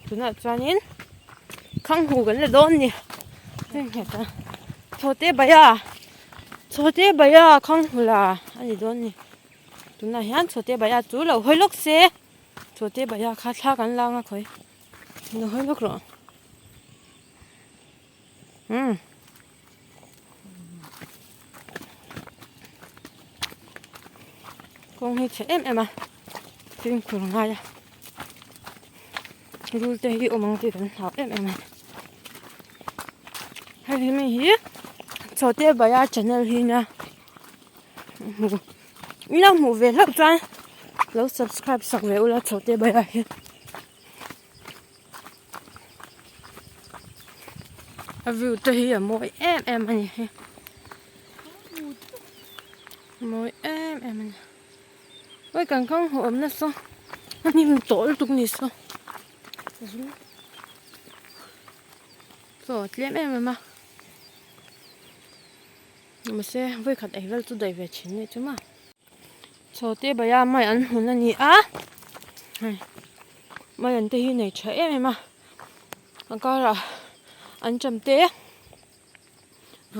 Tunah chuanin Khanghu kan la dawn ni. Chhawte Baya Chhawte Baya Khanghu la a ni dawn ni. Tunah hian Chhawte Baya chu lo hawi lawk se. Chhawte Baya kha thla kan la anga khawi. Lo hawi lawk rawh. Umm. Kawng hi chhe em em a fimkhur ngai a rul te hi awm ang tih kan hlau em em a hei hi mi hi chawte baya channel hi nia hmu ila hmuh ve hlauh chuan lo subscribe sak ve ula chawte baya hi. A view te hi a mawi em em a ni hi mawi em em a ni oi kan kang hmuh awm nasa a hnim tawh lutuk ni saw chaw a tlem em em a mahse vawikhat ei vel chu daih ve thin a nih chu maw. Chaw te baia mai an hmun a ni a hei mai an te hi nei tha em em a a karah an cham te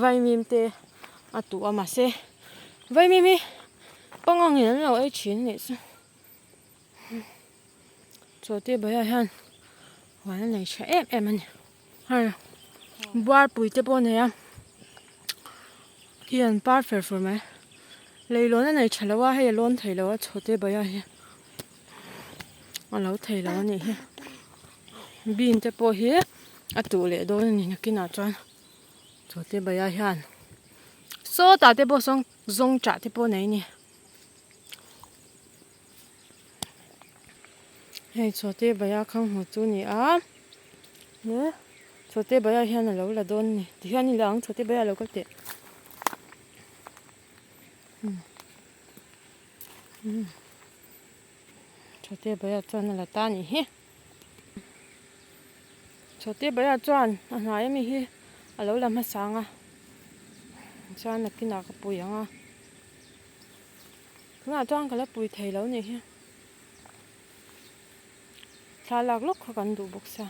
vaimim te a tuh a mahse vaimim hi pangang in an lo ei thin a nih chu chaw te baia hian huan a nei tha em em a ni hei buarpui te pawh a nei a khi an par fer fur mai leilawn a nei tha lo a hei a lawn thei lo a chhawte baya hi a lo thei lo a nih hi bean te pawh hi a tuh leh dawn a ni nakinah chuan chhawte baya hian sawtah te pawh sawn zawng chah te pawh a nei a ni. Hei chawte baya khang hmu chu ni a he chawte baya hian alo la dawn a ni tihian i la ang chawte baya alo kal teh chawte baya chuan a la ta a nih hi chawte baya chuan a hnai ami hi alo la hmasa ang a chuan nakinah ka pui ang a. Tunah chuan ka la pui thei lo nih hi. Thla lak lawk kha kan duh bawk sia.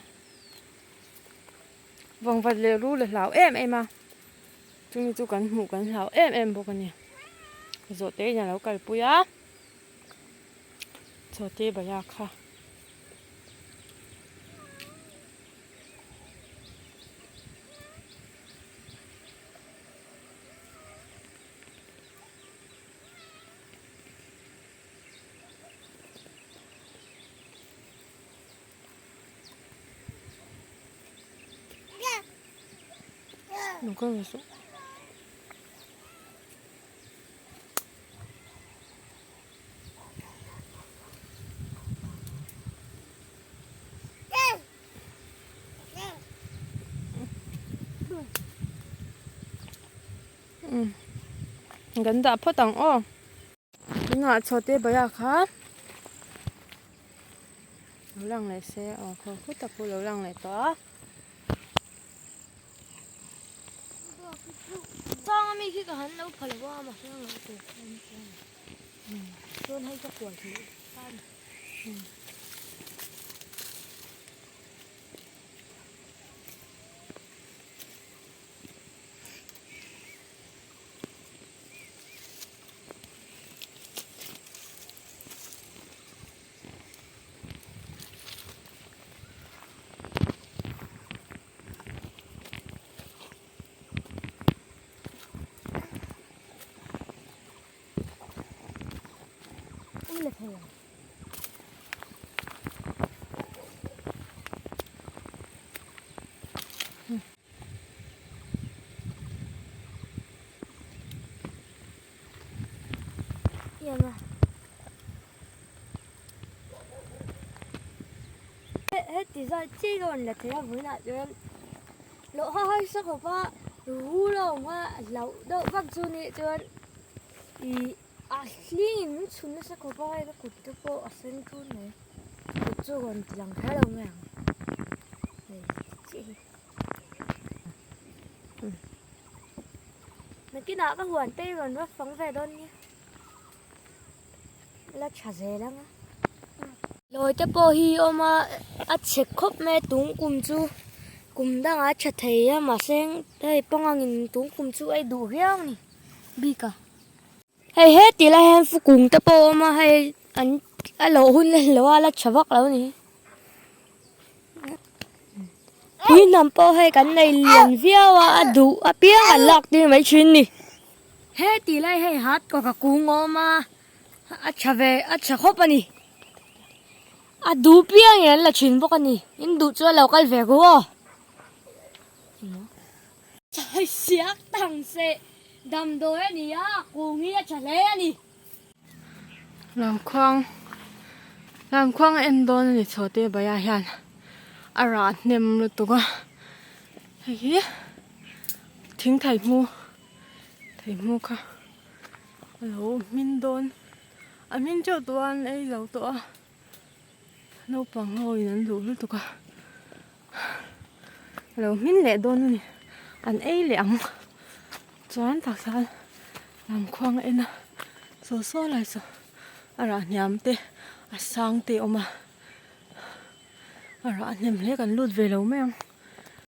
Vangvat leh rul a hlau em em a. Chumi chu kan hmuh kan hlau em em bawk a ni. Zawhte in a lo kalpui a. Chawte baya kha. Kan dah phawt ang aw. Tunah chhawte baya kha lo lang leh se aw khaw khut tak pawh lo lang leh tawh a. Chang ami khi ka han lo pha lo a mahse ang lo tur chuan hei ka kual thei ta a ni. Heti zat chi ka rawn la thei a vawiinah chuan loh ha harsa khawp a rul a awm a hlauh deuh vak chu nih chuan ih a hling in min chhun nasa khawp a hei ka kut te pawh a sen thun mai kut chu rawn ti lang kher lo mai ang hei chiah hi. Nakinah ka huan te i rawn va fang ve dawn nia. La tha zel ang a. Lawi te pawh hi awm a, a chhe khawp mai a tung kum chu kum dangah a tha thei a mahse hei pangangin tung kum chu a duh viau a ni bik a. Hei heti lai hian fukung te pawh a awm a hei an a loh hun la lo a la tha vak lo a ni. Pui hnam pawh hei kan nei lian viau a a duh apiang an lak tir mai thin a ni. Heti lai hei hat kawk a kung a awm a. A tha ve a tha khawp a ni a duh piang in an la thin bawk a ni in duh chuan lo kal ve ru aw siak tang se damdawi a ni a kung hi a tha hle a ni. Lamkhuang Lamkhuang a en dawn a ni chho te baiah hian a rah hnem lutuk a hei hi thing thei hmu thei hmu kha. A lo hmin dawn a hmin teuh tawh a an ei lo tawh a naupang ho in an duh lutuk a a lo hmin leh dawn a ni an ei leh ang chuan tah khan lamkhuang a en a saw saw lai saw a rah hniam te a sang te a awm a a rah hnem hle kan lut ve lo mai ang.